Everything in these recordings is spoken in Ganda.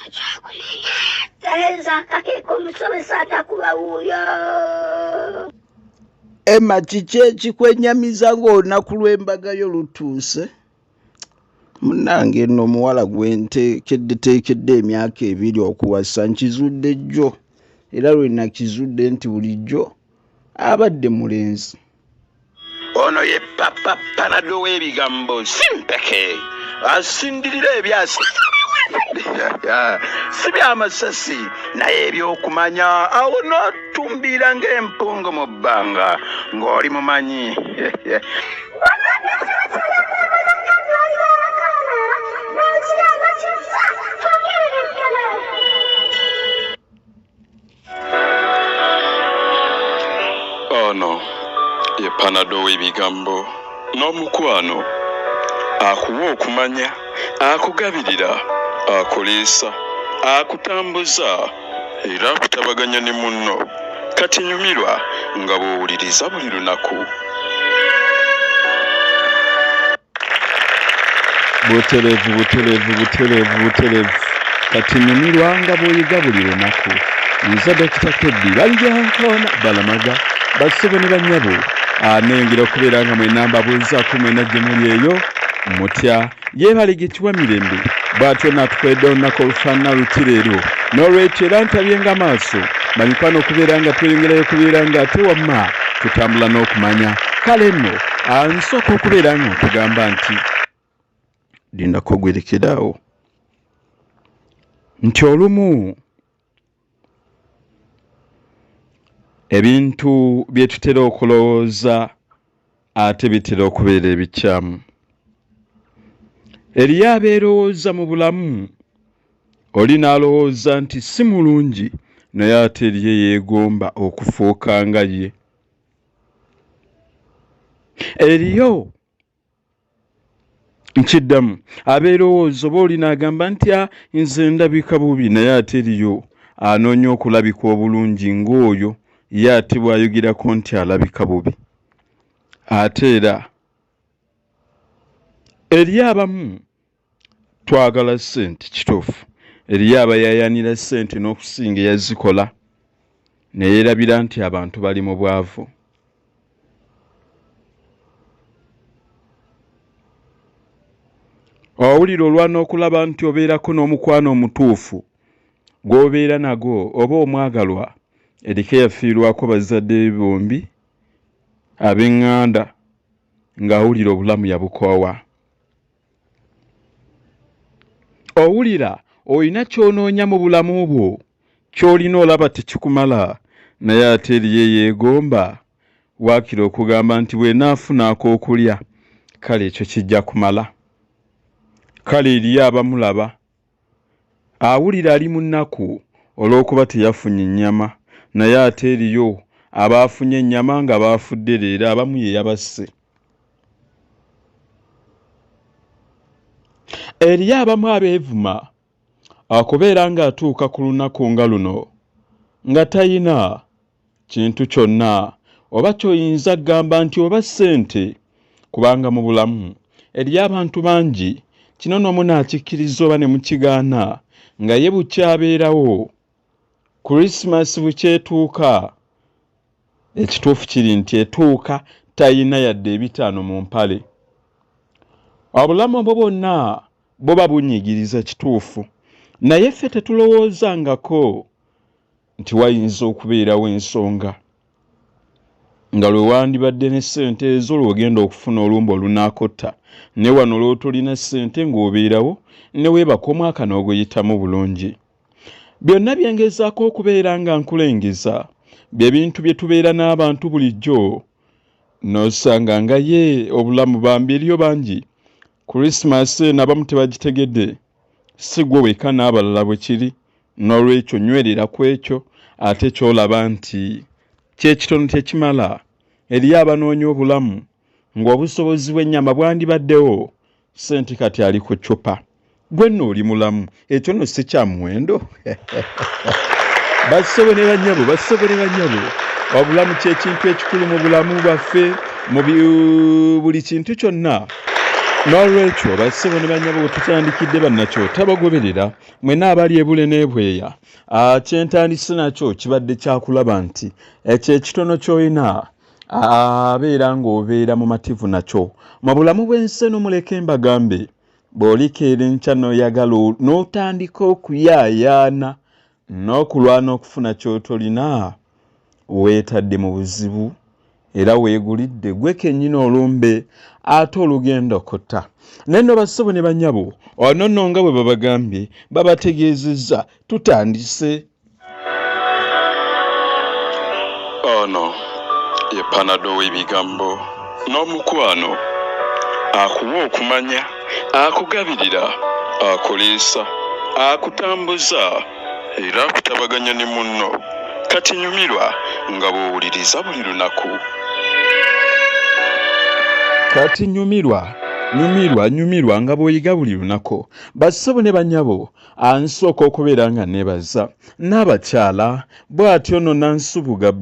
Ekyokumanya tayinza akakiiko omusomesa atakuba wuuyo. Emma kiki ekikwennyamiza ng'olunaku lw'embaga yo lutuuse? Munnange nno omuwala gwe nteekeddeteekedde emyaka ebiri okuwasa nkizudde jjo era lwe nakizudde nti bulijjo abadde mulenzi. Ono ye papa panado w'ebigambo simpeke asindirira ebyasi si byamasasi naye ebyokumanya awo n'otumbiira ng'empungu mu bbanga ng'oli mumanyi. Ono ye panado w'ebigambo n'omukwano akuwa okumanya, akugabirira, akuliisa, akutambuza era akutabaganya ne munno. Kati nyumirwa nga bw'owuliriza buli lunaku. Buterevu, buterevu, buterevu, buterevu. Kati nyumirwa nga bw'oyiga buli lunaku. Nze Dokita Teddy Balyankoona Balamaga, bassebo ne bannyabo. Neyongera okubeera nga mwenna mbabuuzaako mwenna gye muli eyo mutya. Yeebale gye kiwa mirembe bw'atyo n'atukoledde olunaku olufaanana luti leero. N'olwekyo era ntabyenga amaaso bamikwano okubeera nga tweyongerayo okubeera nga ate wamma tutambula n'okumanya. Kale nno nsooka okubeera nga nkugamba nti lindako gwerekeraawo nti olumu ebintu bye tutera okulowooza ate bitera okubeera ebikyamu. Eriyo abeerowooza mu bulamu, oli n'alowooza nti si mulungi naye ate eriyo eyeegomba okufuuka nga ye. Eriyo nkiddamu abeerowooza oba oli n'agamba nti ah, nze ndabika bubi naye ate eriyo anoonya okulabika obulungi ng'oyo ye ate bw'ayogerako nti alabika bubi. Ate era eriyo abamu twagala ssente kituufu eriyo abayayanira ssente n'okusinga eyazikola ne yeerabira nti abantu bali mu bwavu. Owulira olwana okulaba nti obeerako n'omukwano omutuufu gw'obeera nagwo oba omwagalwa eriko eyafiirwako bazadde be bombi ab'eŋŋanda ng'awulira obulamu yabukoowa. Owulira olina ky'onoonya mu bulamu bwo ky'olina olaba tekikumala naye ate eriyo eyeegomba waakiri okugamba nti bwenaafuna ak'okulya kale ekyo kijja kumala. Kale eriyo abamulaba awulira ali mu nnaku olw'okuba teyafunye nnyama naye ate eriyo abaafunye ennyama nga baafudde leero abamu ye yabasse. Eriyo abamu abeevuma okubeera ng'atuuka ku lunaku nga luno nga tayina kintu kyonna oba ky'oyinza kugamba nti oba ssente kubanga mu bulamu eriyo abantu bangi kino no munaakikkiriza oba ne mukigaana nga ye bukyabeerawo Christmas bukyetuuka ekituufu kiri nti etuuka tayina yadde ebitaano mu mpale. Obulamu obwo bwonna buba bunyigiriza kituufu naye ffe tetulowoozangako nti wayinza okubeerawo ensonga nga lwe wandibadde ne ssente ezo lw'ogenda okufuna olumbe olunaakotta ne wano lw'otolina ssente ng'obeerawo ne weebaka omwaka n'oguyitamu bulungi. Byonna bye ngezaako okubeera nga nkulengeza bye bintu bye tubeera n'abantu bulijjo n'osanga nga ye obulamu bambi eriyo bangi Christmas eno abamu tebagitegedde si gwe wekka n'abalala bwe kiri n'olwekyo nywerera ku ekyo ate ky'olaba nti ky'ekitono tekimala eriyo abanoonya obulamu ng'obusobozi bw'ennyama bwandibaddewo ssente kati ali ku ccupa gwe nno oli mulamu ekyo nno si kya muwendo bassebo ne bannyabo bassebo ne bannyabo obulamu kyekintu ekikulu mu bulamu bwaffe mu buli kintu kyonna N'olwekyo bassebo ne bannyabo we tutandikidde bannakyo tabagoberera mwenna abali ebule n'ebweya. Ah, kye ntandise nakyo kibadde kyakulaba nti ekyo ekitono ky'olina abeera ng'obeera mumativu nakyo mu bulamu bw'ensi eno. Muleke mbagambe, bw'olikeera enkya n'oyagala n'otandika okuyaayaana n'okulwana okufuna ky'otolina, weetadde mu buzibu era weegulidde gwe kennyini olumbe ate olugenda okutta. Naye nno bassebo ne bannyabo, ono nno nga bwe babagambye babategeezezza tutandise. Ono ye panado w'ebigambo n'omukwano, akuwa okumanya, akugabirira, akuliisa, akutambuza era akutabaganya ne munno. Kati nyumirwa nga bw'owuliriza buli lunaku. Kati nyumirwa, nyumirwa, nyumirwa nga bw'oyiga buli lunaku. Bassebo ne bannyabo, ansooka okubeera nga neebaza n'abakyala bw'atyo no Nansubuga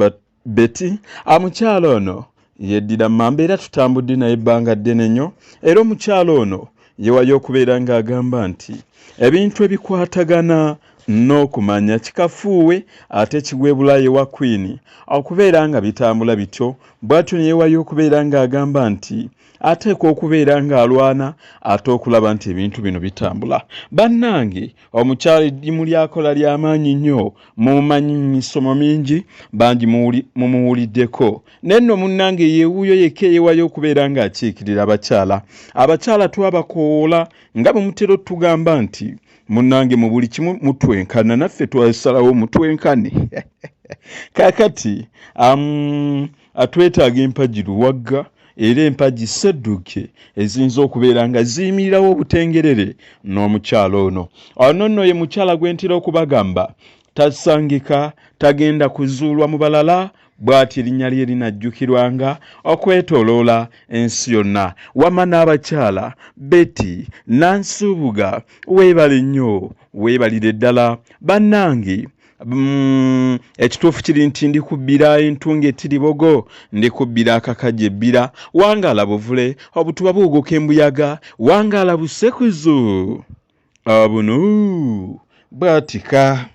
Betty. Amukyala ono yeddira Mmamba era tutambudde naye ebbanga ddene nnyo, era omukyala ono yewayo okubeera ng'agamba nti ebintu ebikwatagana n'okumanya kikafuuwe ate kigwebulayo ewa Queen okubeera nga bitambula bityo. Bw'atyo ne yewayo okubeera ng'agamba nti ateekwa okubeera ng'alwana ate okulaba nti ebintu bino bitambula. Bannange, omukyala eddimu lyakola ly'amaanyi nnyo, mumumanyi misomo mingi, bangi mumuwuliddeko. Naye nno munnange yewuuyo yekka eyewayo okubeera ng'akiikirira abakyala. Abakyala twabakowoola nga bwe mutera otugamba nti munnange mu buli kimu mutwenkana, naffe twasalawo mutwenkane. Kaakati atwetaaga empagi luwagga era empagi ssedduke eziyinza okubeera nga ziyimirirawo obutengerere n'omukyala ono. Ono nno ye mukyala gwe ntera okubagamba tasangika, tagenda kuzuulwa mu balala, bw'ati erinnya lye linajjukirwanga okwetooloola ensi yonna. Wamma n'abakyala, Betty Nansubuga, weebale nnyo, weebalire ddala bannange. Ekituufu kiri nti ndikubbira entunga etiribogo, ndikubbira akakajja ebbira. Wangaala buvule, obutuba buwuguka embuyaga. Wangaala busekuzu abunu bwatika.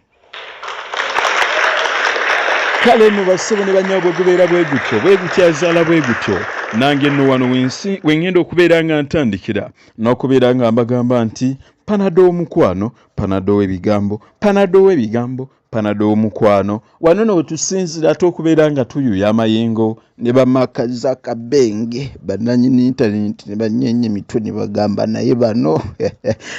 Kale nno bassebo ne bannyabo, bwe gubeera bwe gutyo, bwe gutyo azaala bwe gutyo, nange nno wano wensi we ŋŋenda okubeera nga ntandikira n'okubeera nga mbagamba nti panado omukwano, panado w'ebigambo, panado w'ebigambo, panado w'omukwano. Wano no wetusinzira ate okubeera nga tuyuya amayengo ne bamakaza kabenge bannanyini intaneti ne banyeenya emitwe ne bagamba naye bano.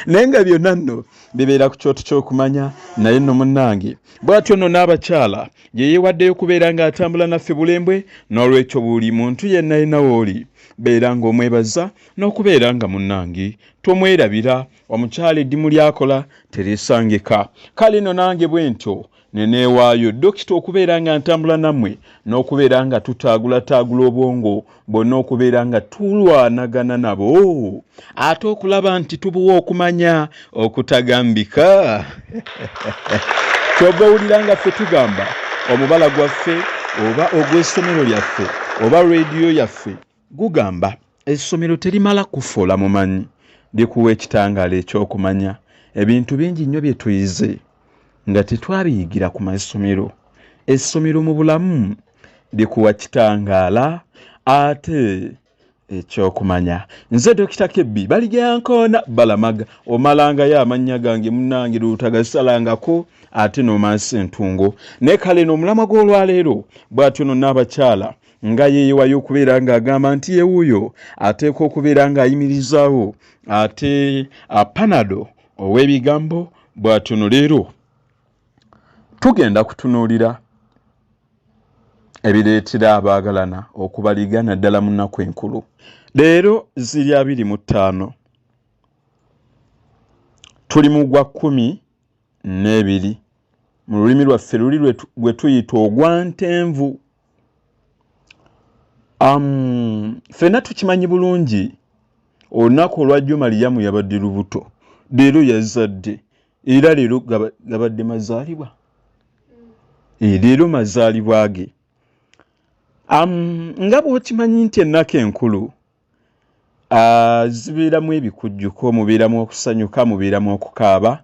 Naye nga byonna nno bibeera ku kyoto ky'okumanya. Naye nno munnange bw'atyo nno n'abakyala ye yeewaddeyo okubeera ng'atambula naffe bulembwe. N'olwekyo buli muntu yenna yenna w'oli, beera ng'omwebaza n'okubeera nga munnange tomwerabira. Omukyala eddimu lyakola terisangika. Kale nno nange bwe ntyo ne neewaayo dokita okubeera nga ntambula nammwe n'okubeera nga tutaagulataagula obwongo bwonna, okubeera nga tulwanagana nabo ate okulaba nti tubuwa okumanya okutagambika. Kyova owulira nga ffe tugamba omubala gwaffe oba ogw'essomero lyaffe oba rediyo yaffe gugamba essomero terimala kufuula mumanyi, likuwa ekitangaala ekyokumanya. Ebintu bingi nnyo bye tuyize nga tetwabiyigira ku masomero. Essomero mu bulamu likuwa kitangaala ate ekyokumanya. Nze Dokita Kebbi Baligeyankoona Balamaga, omalangayo amannya gange munnange lutagasalangako ate n'omansa entungo. Naye kale n'omulamwa gw'olwaleero bw'atyo no n'abakyala nga yeeyewayo okubeera ng'agamba nti yewuuyo ateekwa okubeera ng'ayimirizaawo ate apanado ow'ebigambo. Bw'atyo no leero tugenda kutunuulira ebireetera abaagalana okubaliga naddala mu nnaku enkulu. Leero ziri 25, tuli mu gwa 12 mu lulimi lwaffe luli gwe tuyita ogwa ntenvu. Ffenna tukimanyi bulungi olunaku olwajjo Maliyamu yabadde lubuto, leero yazadde, era leero gabadde mazaalibwa. Leero mazaalibwa ge. Nga bw'okimanyi nti ennaku enkulu Zibeeramu ebikujjuko, mubeeramu okusanyuka, mubeeramu okukaaba.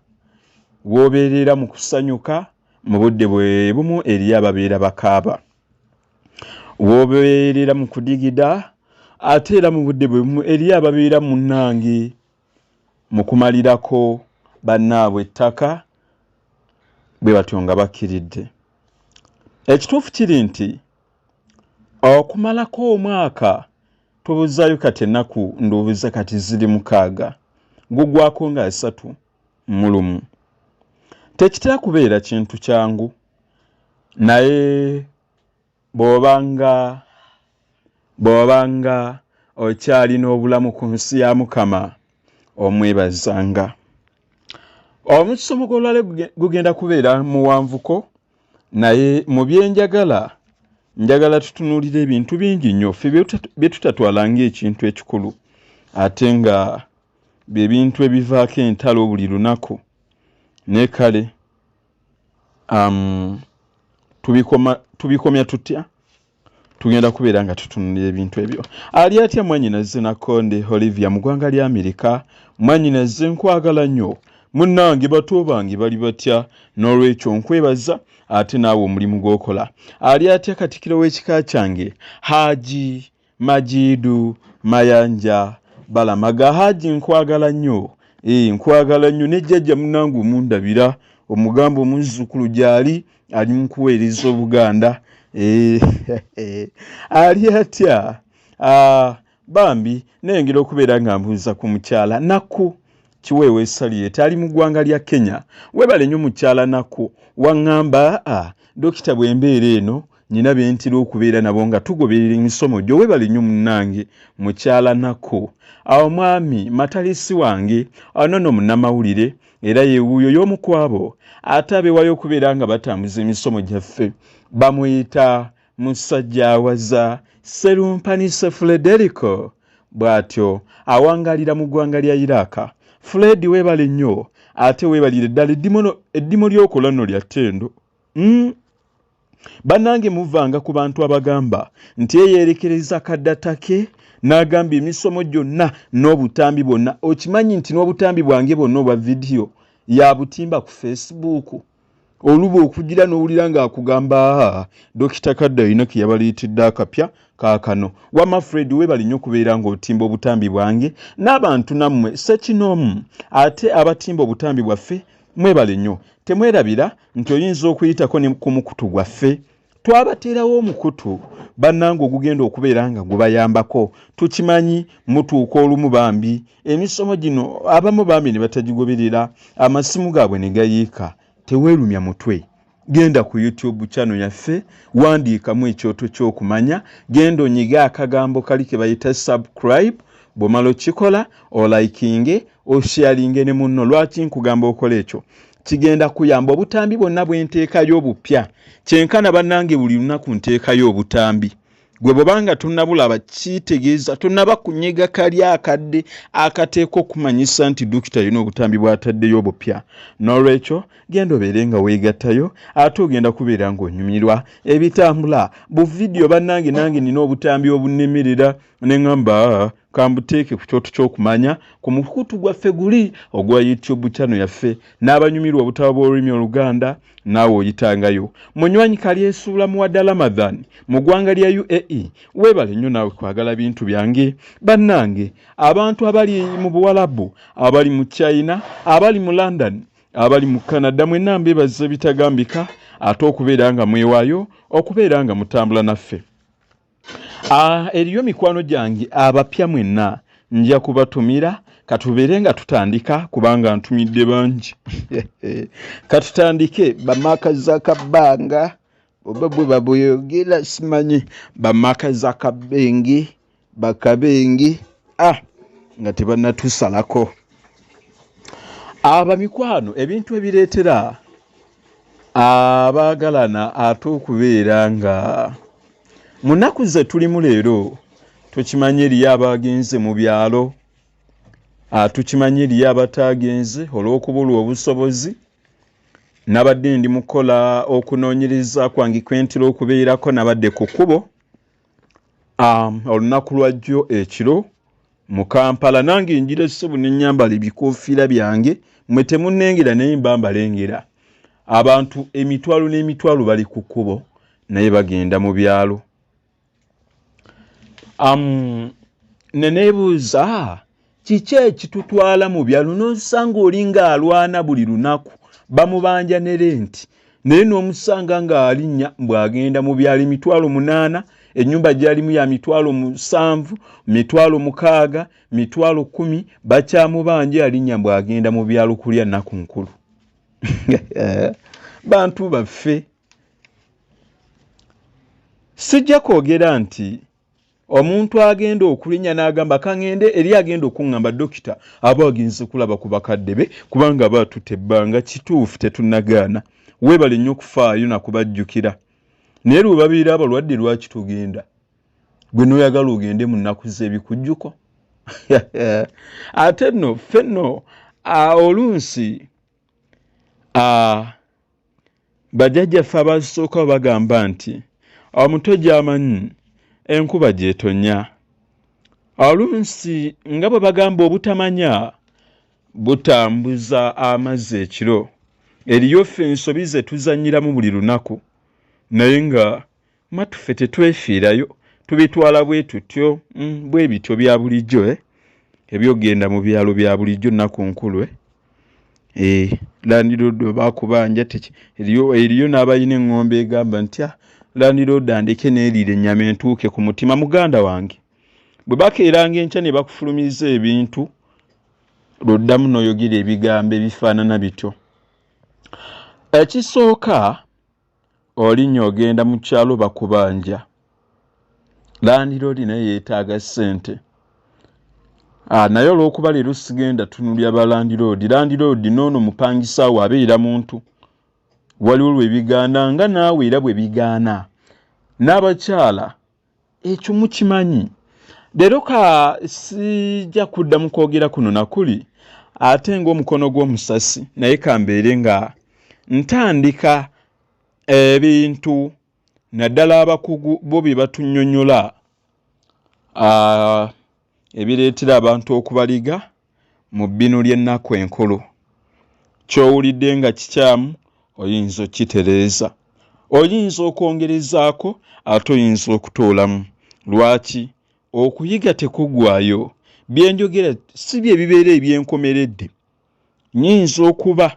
W'obeerera mu kusanyuka, mu budde bwe bumu eriyo ababeera bakaaba. W'obeerera mu kudigida, ate era mu budde bwe bumu eriyo ababeera munnange mu kumalirako bannaabwe ettaka, bwe batyo nga bakkiridde. Ekituufu kiri nti okumalako omwaka tubuzaayo kati ennaku ndowooza kati ziri 6, gugwako nga 31. Tekitera kubeera kintu kyangu, naye bw'obanga okyalina obulamu ku nsi ya Mukama, omwebazanga. Omusomo gw'olwaleero gugenda kubeera muwanvuko, naye mu bye njagala, njagala tutunuulire ebintu bingi nnyo ffe bye tutatwala ng'ekintu ekikulu, ate nga bye bintu ebivaako entalo buli lunaku. Naye kale, tubikomya tutya? Tugenda kubeera nga tutunuulira ebintu ebyo. Ali atya mwannyinaze Nakonde Olivia mu ggwanga lya Amerika? Mwannyinaze nkwagala nnyo, munnange, bato bange bali batya? N'olwekyo nkwebaza ate naawe omulimu gw'okola. Ali atya katikkiro w'ekika kyange Haji Majidu Mayanja Balamaga? Haji nkwagala nnyo, nkwagala nnyo ne jjajja munnange omundabira, omugamba omuzzukulu gy'ali ali mu kuweereza Obuganda. Ali atya? Bambi neyongera okubeera nga mbuuza ku mukyala Nakku Kiweewa Saliet ali mu ggwanga lya Kenya. Weebale nnyo mukyala Nakku, waŋŋamba dokita bwe mbeera eno nina be ntera okubeera nabo nga tugoberera emisomo gyo. Weebale nnyo munnange mukyala Nakku. Awo mwami Matalisi wange ono munnamawulire, era ye wuuyo y'omu ku abo ate abeewaayo okubeera nga batambuza emisomo gyaffe. Bamuyita musajja awaza Serumpanise Frederico, bw'atyo awangalira mu ggwanga lya Iraq. Fred weebale nnyo, ate weebalire ddala eddimu ly'okola nno lya ttendo. Bannange muvanga ku bantu abagamba nti eyeerekereza kaddata ke n'agamba emisomo gyonna n'obutambi bwonna. Okimanyi nti n'obutambi bwange bwonna obwa vidiyo yabutimba ku Facebook? Oluba okugira n'owulira ng'akugamba Dokita Kadda alina ke yabaleetedde akapya kaakano. Wamma Fred weebale nnyo okubeera ng'otimba obutambi bwange n'abantu nammwe ssekinoomu ate abatimba obutambi bwaffe, mwebale nnyo. Temwerabira nti oyinza okuyitako ne ku mukutu gwaffe. Twabateerawo omukutu bannange ogugenda okubeera nga gubayambako. Tukimanyi mutuuka olumu bambi emisomo gino abamu bambi ne batagigoberera, amasimu gaabwe ne gayiika. Teweerumya mutwe, genda ku YouTube channel yaffe, wandiikamu Ekyoto Ky'okumanya, genda onyige akagambo kali ke bayita subscribe. Bw'omala okikola, olikinge, osharinge ne munno. Lwaki nkugamba okola ekyo? Kigenda kuyamba obutambi bwonna bwe nteekayo obupya. Kyenkana bannange buli lunaku nteekayo obutambi. Gwe bw'obanga tonnabulaba, kitegeeza tonnaba kunyega kali akadde akateeka okumanyisa nti dokita alina obutambi bw'ataddeyo obupya. N'olwekyo genda obeere nga weegattayo, ate ogenda kubeera ng'onyumirwa ebitambula bu vidiyo. Bannange nange nina obutambi obunnemerera ne ŋŋamba kambuteeke ku Kyoto Ky'okumanya ku mukutu gwaffe guli ogwa YouTube channel yaffe. N'abanyumirwa obutabo bw'olulimi Oluganda, naawe oyitangayo. Munywanyi Kalyesuula Muwadda Ramadhan mu ggwanga lya UAE, weebale nnyo naawe kwagala bintu byange. Bannange abantu abali mu Buwalabu, abali mu China, abali mu London, abali mu Canada, mwenna mbeebaza ebitagambika ate okubeera nga mwewaayo okubeera nga mutambula naffe. Eriyo mikwano gyange abapya, mwenna nja kubatumira. Katubeere nga tutandika kubanga ntumidde bangi. Katutandike. Bamaaka Zakabanga oba bwe babweyogera simanyi, bamaaka Zakabengi, bakabengi nga tebannatusalako. Abamikwano, ebintu ebireetera abaagalana ate okubeera nga mu nnaku ze tulimu leero, tukimanyi eriyo abagenze mu byalo, tukimanyi eriyo abataagenze olw'okubulwa obusobozi. Nabadde ndi mukola okunoonyereza kwange kwentera okubeerako, nabadde ku kkubo olunaku lwajjo ekiro. mu Kampala. Nange njira ssebo ne nnyambala ebikoofiira byange, mmwe temunnengera naye mba mbalengera. Abantu emitwalo n'emitwalo bali ku kkubo naye bagenda mu byalo. Ne neebuuza kiki ekitutwala mu byalo, n'osanga oli ng'alwana buli lunaku, bamubanja ne renti, naye n'omusanga ng'alinnya mbw'agenda mu byalo 800,000, ennyumba gy'alimu ya 700,000, 600,000, 10,000,000, bakyamubanja alinnya mbw'agenda mu byalo kulya nnaku nkulu. Bantu baffe, sijja kwogera nti omuntu agenda okulinnya n'agamba kaŋŋende eri agenda okuŋŋamba dokita aba agenze kulaba ku bakadde be kubanga aba atutte ebbanga. Kituufu, tetunnagaana, weebale nnyo okufaayo nakubajjukira, naye lwe babeera abalwadde lwaki tugenda? Gwe n'oyagala ogende mu nnaku z'ebikujjuko? Ate nno ffe nno oluusi bajjajjaffe abasooka bagamba nti omuto gy'amanyi enkuba gy'etonnya. Oluusi nga bwe bagamba obutamanya butambuza amazzi ekiro, eriyo ffe ensobi ze tuzannyiramu buli lunaku, naye nga mwatuffe tetwefiirayo, tubitwala bwe tutyo, bwe bityo bya bulijjo, ebyogenda mu byalo bya bulijjo nnaku nkulu. Landiroodi bakubanja eriyo n'abalina eŋŋombe egamba nti landiroodi andeke neeriire ennyama entuuke ku mutima. Muganda wange, bwe bakeeranga enkya ne bakufulumiza ebintu, lw'oddamu n'oyogera ebigambo ebifaanana bityo. Ekisooka, olinnya ogenda mu kyalo bakubanja, landiroodi naye yeetaaga ssente. Naye olw'okuba leero sigenda tunulya ba landiroodi, landiroodi n'ono mupangisa we abeera muntu, waliwo lwe bigaana nga naawe era bwe bigaana. N'abakyala ekyo mukimanyi. Leero ka sijja kuddamu kwogera kuno nakuli ate ng'omukono gw'omusasi, naye kambeere nga ntandika ebintu naddala abakugu bo bye batunnyonnyola ebireetera abantu okubaliga mu bbinu ly'ennaku enkulu. Ky'owulidde nga kikyamu oyinza okukitereeza, oyinza okwongerezaako, ate oyinza okutoolamu. Lwaki? Okuyiga tekuggwaayo. Bye njogera si bye bibeera ebyenkomeredde. Nnyinza okuba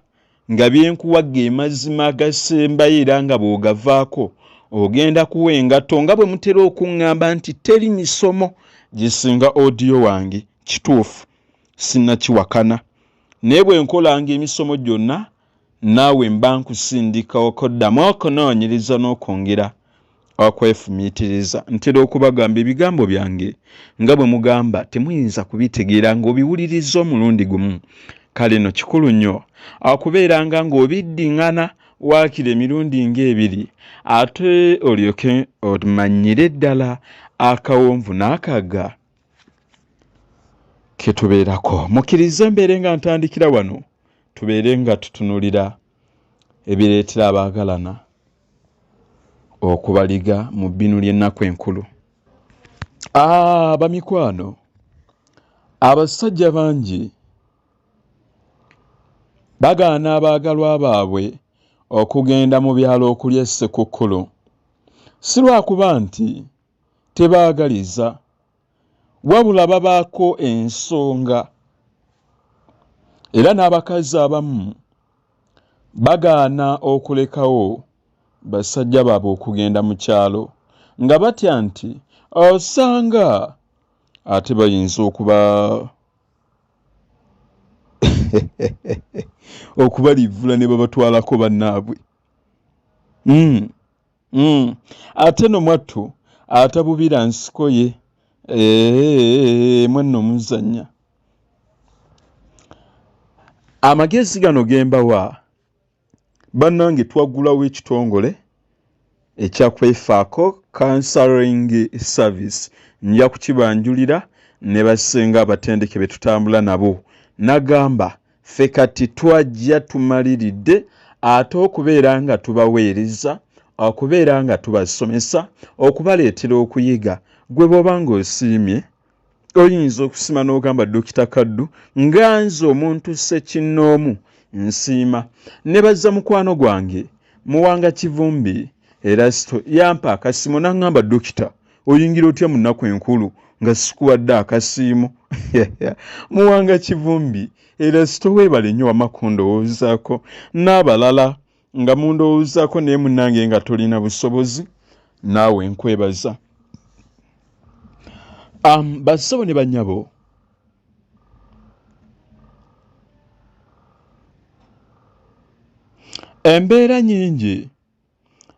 nga bye nkuwa ge mazima agasembayo era nga bw'ogavaako ogenda kuwa engatto, nga bwe mutera okuŋŋamba nti teri misomo gisinga audio wange. Kituufu, sinnakiwakana, naye bwe nkolanga emisomo gyonna naawe mba nkusindika okoddamu okunoonyereza n'okwongera okwefumiitiriza. Ntera okubagamba ebigambo byange nga bwe mugamba temuyinza kubitegeera ng'obiwuliriza omulundi gumu. Kale nno kikulu nnyo okubeeranga ng'obiddiŋŋana waakiri emirundi ng'ebiri, ate olyoke omanyire ddala akawonvu n'akagga ke tubeerako. Mukkirize mbeere nga ntandikira wano, tubeere nga tutunuulira ebireetera abaagalana okubaliga mu bbinu ly'ennaku enkulu. Bamikwano, abasajja bangi bagaana abaagalwa baabwe okugenda mu byalo okulya essekukkulu, si lwakuba nti tebaagaliza, wabula babaako ensonga. Era n'abakazi abamu bagaana okulekawo basajja baabwe okugenda mu kyalo nga batya nti osanga ate bayinza okuba okubalivvula ne babatwalako bannaabwe. Ate no mwattu atabubira nsiko ye, mwenno muzannya. Amagezi gano ge mbawa bannange, twaggulawo ekitongole ekya Kwefaako Counseling Service. Nja kukibanjulira ne basenga abatendeke be tutambula nabo. Nagamba ffe kati twajja tumaliridde ate okubeera nga tubaweereza, okubeera nga tubasomesa, okubaleetera okuyiga. Gwe bw'oba ng'osiimye Oyinza okusima n'ogamba Dokita Kaddu nga nze omuntu ssekinnoomu nsiima. Nebaza mukwano gwange Muwanga Kivumbi Erasito yampa akasiimo n'aŋŋamba Dokita oyingira otya mu nnaku enkulu nga sikuwadde akasiimo? Muwanga Kivumbi Erasito weebale nnyo wamma kundowoozaako n'abalala nga mundowoozaako naye munnange nga tolina busobozi naawe nkwebaza. Bassebo ne bannyabo, embeera nnyingi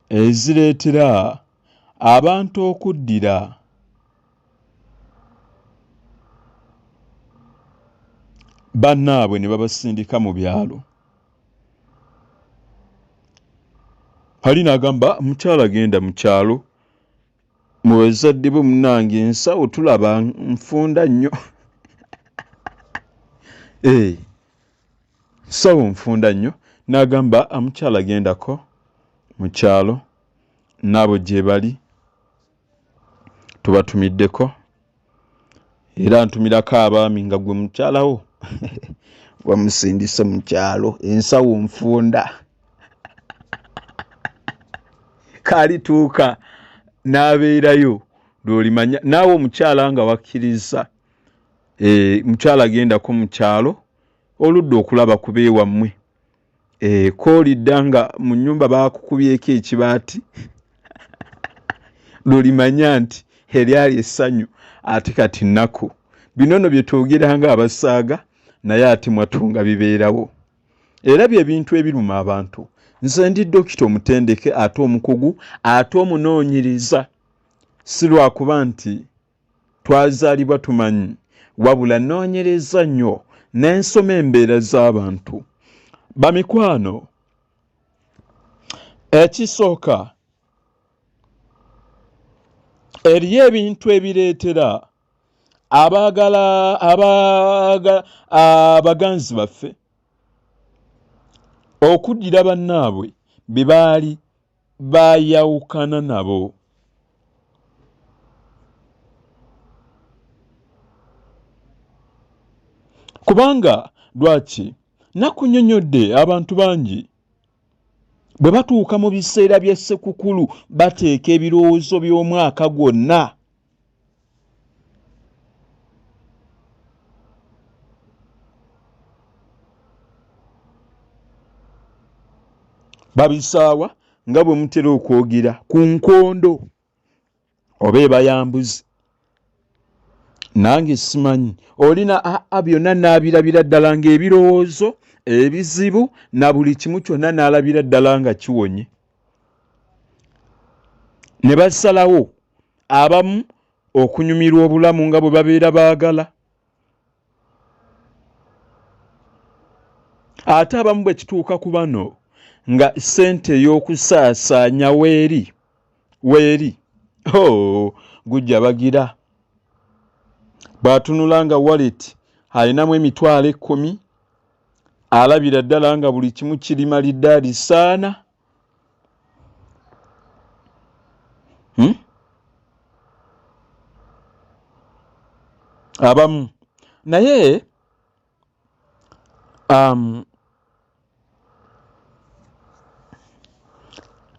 ezireetera abantu okuddira bannaabwe ne babasindika mu byalo. Ali n'agamba mukyala genda mu kyalo mu bazadde bo munnange ensawo tulaba nfunda nnyo. Eh, nsawo nfunda nnyo. N'agamba amukyala gendako mu kyalo n'abo gye bali tubatumiddeko era ntumirako abaami nga gwe mukyalawo wamusindise mu kyalo ensawo nfunda kalituuka n'abeerayo lw'olimanya naawe omukyala nga wakkiriza eh, mukyala gendako mu kyalo oludda okulaba ku beewammwe eh, koolidda nga mu nnyumba baakukubyeko ekibaati lwolimanya nti eryali essanyu ate kati nnaku. Bino nno bye twogera nga abasaaga naye ate mwattu nga bibeerawo era bye bintu ebiruma abantu. Nze ndi dokita omutendeke ate omukugu ate omunoonyereza si lwakuba nti twazaalibwa tumanyi wabula nnoonyereza nnyo ne nsoma embeera z'abantu. Bamikwano, ekisooka eriyo ebintu ebireetera abaagala abaganzi baffe okuddira bannaabwe be baali baayawukana nabo. Kubanga lwaki nakunyonyodde abantu bangi bwe batuuka mu biseera bya Ssekukulu bateeka ebirowoozo by'omwaka gwonna babisaawa nga bwe mutera okwogera ku nkondo oba eba ya mbuzi nange simanyi olina aa byonna n'abirabira ddala ng'ebirowoozo ebizibu na buli kimu kyonna n'alabira ddala nga kiwonye ne basalawo abamu okunyumirwa obulamu nga bwe babeera baagala ate abamu bwe kituuka ku bano nga ssente ey'okusaasaanya weeri weeri oh, gujja bagira bw'atunula nga wallet alinamu emitwalo ekkumi alabira ddala nga buli kimu kiri malidaadi saana hmm? Abamu naye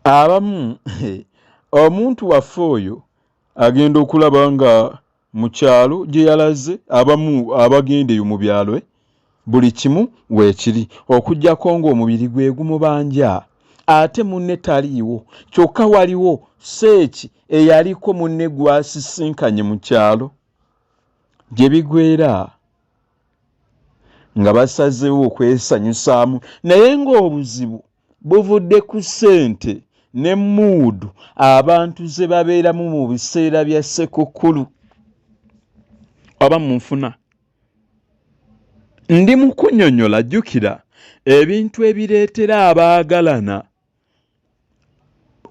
abamu omuntu waffe oyo agenda okulaba nga mu kyalo gye yalaze abamu abagenda eyo mu byalo eh, buli kimu weekiri okuggyako ng'omubiri gwe gumubanja ate munne taliiwo kyokka waliwo seeki eyaliko munne gw'asisinkanye mu kyalo gye bigwera nga basazeewo okwesanyusaamu naye ng'obuzibu buvudde ku ssente ne muudu abantu ze babeeramu mu biseera bya Ssekukkulu. Oba munfuna? Ndi mu kunnyonnyola jjukira ebintu ebireetera abaagalana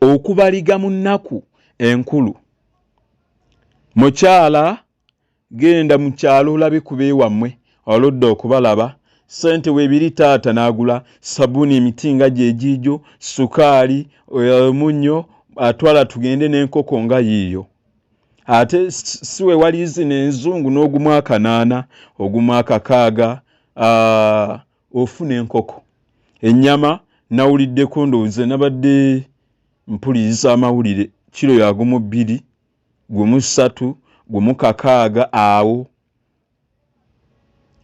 okubaliga mu nnaku enkulu. Mukyala Genda mu kyalo olabe ku beewammwe oludda okubalaba. Ssente weebiri taata n'agula sabbuuni emiti nga gye giigyo, ssukaali, omunnyo, atwala tugende n'enkoko nga yiiyo. Ate si we wali zino enzungu n'ogumu akanaana, ogumu akakaaga, ofuna enkoko. Ennyama nawuliddeko, ndowooza nabadde mpuliriza amawulire, kiro ya 2, 3, 6 awo.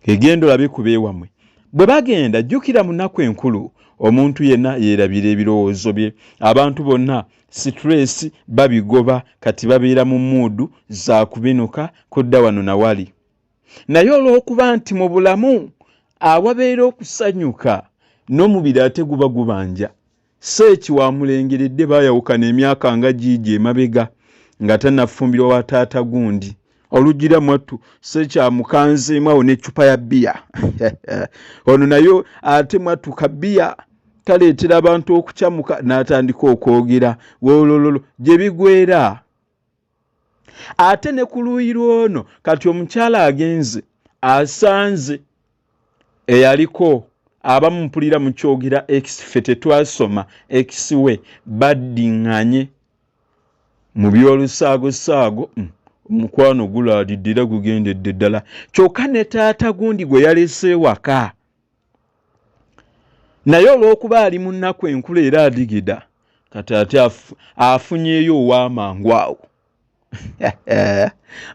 Egenda olabe ku beewammwe. Bwe bagenda, jjukira mu nnaku enkulu omuntu yenna yeerabira ebirowoozo bye. Abantu bonna stress babigoba, kati babeera mu muudu za kubinuka kudda wano na wali. Naye olw'okuba nti mu bulamu awabeera okusanyuka n'omubiri ate guba gubanja. Seeki wamulengeredde baayawukana emyaka nga giigi emabega nga tannafumbirwa wa taata gundi. Olugira mwattu Seeki amukanzeemu awo n'eccupa ya bbiya. Ono nayo ate mwattu ka bbiya kaleetera abantu okukyamuka n'atandika okwogera wolololo gye bigwera. Ate ne ku luuyi lw'ono kati omukyala agenze asanze eyaliko abamu mpulira mukyogera ex, ffe tetwasoma ex we baddiŋŋanye mu by'olusaagosaago, omukwano gulaalidde era gugendedde ddala. Kyokka ne taata gundi gwe yalese ewaka naye olw'okuba ali mu nnaku enkulu era adigida, kati ate afunyeeyo ow'amangu awo.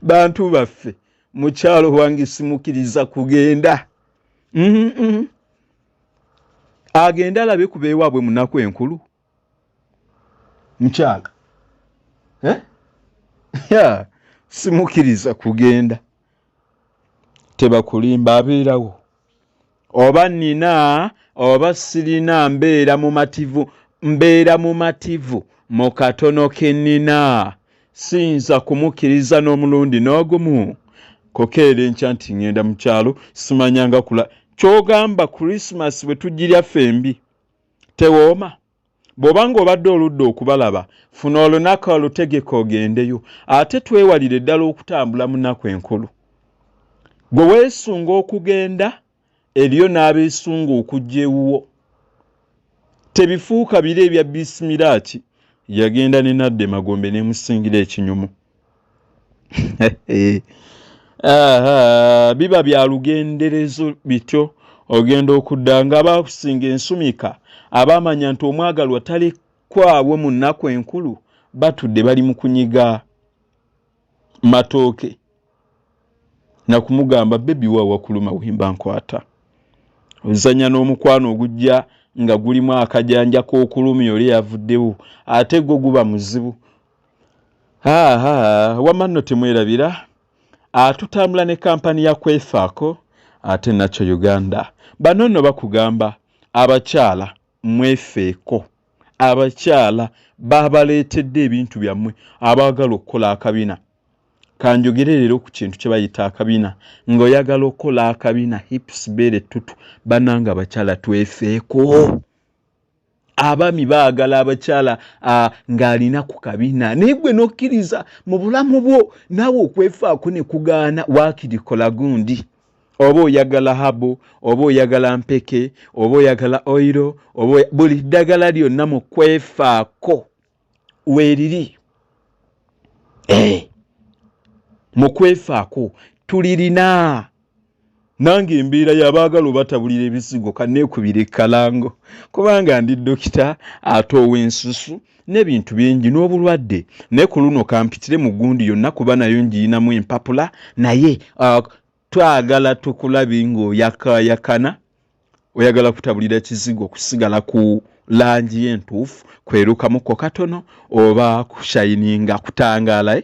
Bantu baffe, mukyalo wange simukkiriza kugenda. Agende alabe ku beewaabwe mu nnaku enkulu. Mukyala, simukkiriza kugenda. Tebakulimba, abeerawo. Oba nnina oba sirina, mbeera mumativu, mbeera mumativu mu katono ke nnina. Siyinza kumukkiriza n'omulundi n'ogumu kokeera enkya nti ŋŋenda mu kyalo, simanyanga kula. Ky'ogamba Christmas bwe tugirya ffembi tewooma. Bw'oba ng'obadde oludda okubalaba, funa olunaku olutegeke ogendeyo. Ate twewalire ddala okutambula mu nnaku enkulu. Gwe weesunga okugenda, eriyo n'abeesunga okujja ewuwo. Tebifuuka biro ebya bisimiraaki. Yagenda ne nadda emagombe n'emusingira ekinyumu. Biba bya lugenderezo bityo. Ogenda okudda nga baakusinga ensumika, abaamanya nti omwagalwa tali kwawe mu nnaku enkulu, batudde bali mu kunyiga matooke na kumugamba bebi wa wakuluma wimba nkwata. Ozannya n'omukwano ogujja nga gulimu akajanja k'okulumya oli yavuddewo, ate gwo guba muzibu. Wamma nno temwerabira, atutambula ne kampani ya Kwefaako ate nakyo Uganda. Bano nno bakugamba abakyala mwefeeko, abakyala babaleetedde ebintu byammwe abaagala okukola akabina. Kanjogere leero ku kintu kye bayita akabina. Ng'oyagala okukola akabina, hips beere ttutu, bannange abakyala twefeeko. Abaami baagala abakyala ng'alina ku kabina, naye gwe n'okkiriza mu bulamu bwo naawe okwefaako ne kugaana, waakiri kola gundi. Oba oyagala habo, oba oyagala mpeke, oba oyagala oyiro, oba buli ddagala lyonna mu kwefaako weeriri. Mu kwefaako tulirina. Nange embeera y'abaagala obatabulira ebizigo, kanneekubira ekkalango kubanga ndi dokita ate ow'ensusu n'ebintu bingi n'obulwadde. Naye ku luno kampitire mu gundi yonna kuba nayo ngiyinamu empapula. Naye twagala tukulabe ng'oyakaayakana, oyagala kutabulira kizigo kusigala ku langi y'entuufu, kwerukamukko katono oba kushayininga, kutangaala,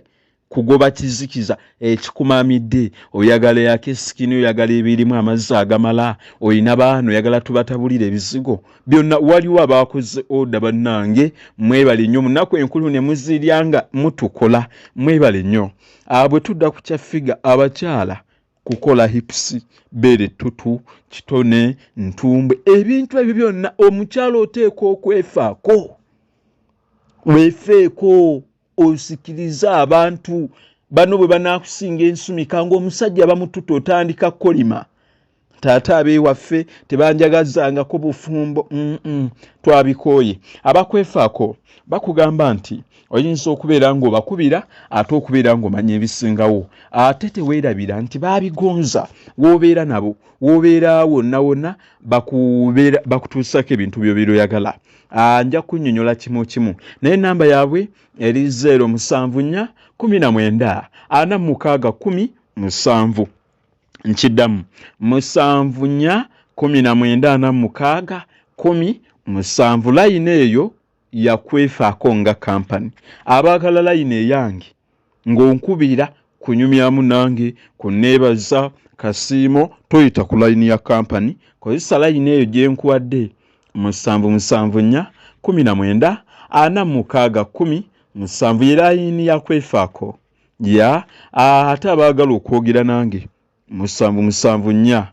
kugoba kizikiza ekikumamidde. Oyagala yakesikini, oyagala ebirimu amazzi agamala, oyina baana oyagala tubatabulira ebizigo byonna. Waliwo abakoze oda, bannange mwebale nnyo. Munaku enkulu ne muzirya nga mutukola, mwebale nnyo. Bwe tudda ku kya figure, abakyala kukola hips beere ttutu, kitone, ntumbwe, ebintu ebyo byonna omukyala oteekwa okwefaako. Weefeeko osikirize abantu bano bwe banaakusinga ensumika ng'omusajja bamututa otandika kukolima. Taata ab'ewaffe tebanjagazangako bufumbo. Twabikooye. Abakwefaako bakugamba nti oyinza okubeera ng'obakubira ate okubeera ng'omanya ebisingawo, ate teweerabira nti baabigonza w'obeera nabo, w'obeera wonna wonna bakubeera bakutuusako ebintu by'obeera oyagala. Nja kunnyonnyola kimu kimu, naye ennamba yaabwe eri 0 7 4 19 46 10 7. Nkiddamu, 7 4 19 46 10 7. Layini eyo yakwefaako nga kampani. Abaagala layini eyange ng'onkubira kunyumyamu nange kuneebaza kasiimo, toyita ku layini ya kampani, kozesa layini eyo gye nkuwadde, 7 7 4 19 46 10 7. Ye layini yakwefaako ya. Ate abaagala okwogera nange, 7 7 4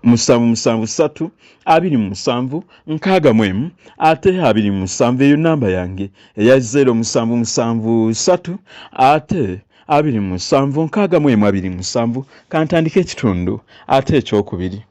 7 7 3 27 61 ate 27. Eyo namba yange eya 0 7 7 3 ate 27 61 27. Kantandike ekitundu ate ekyokubiri.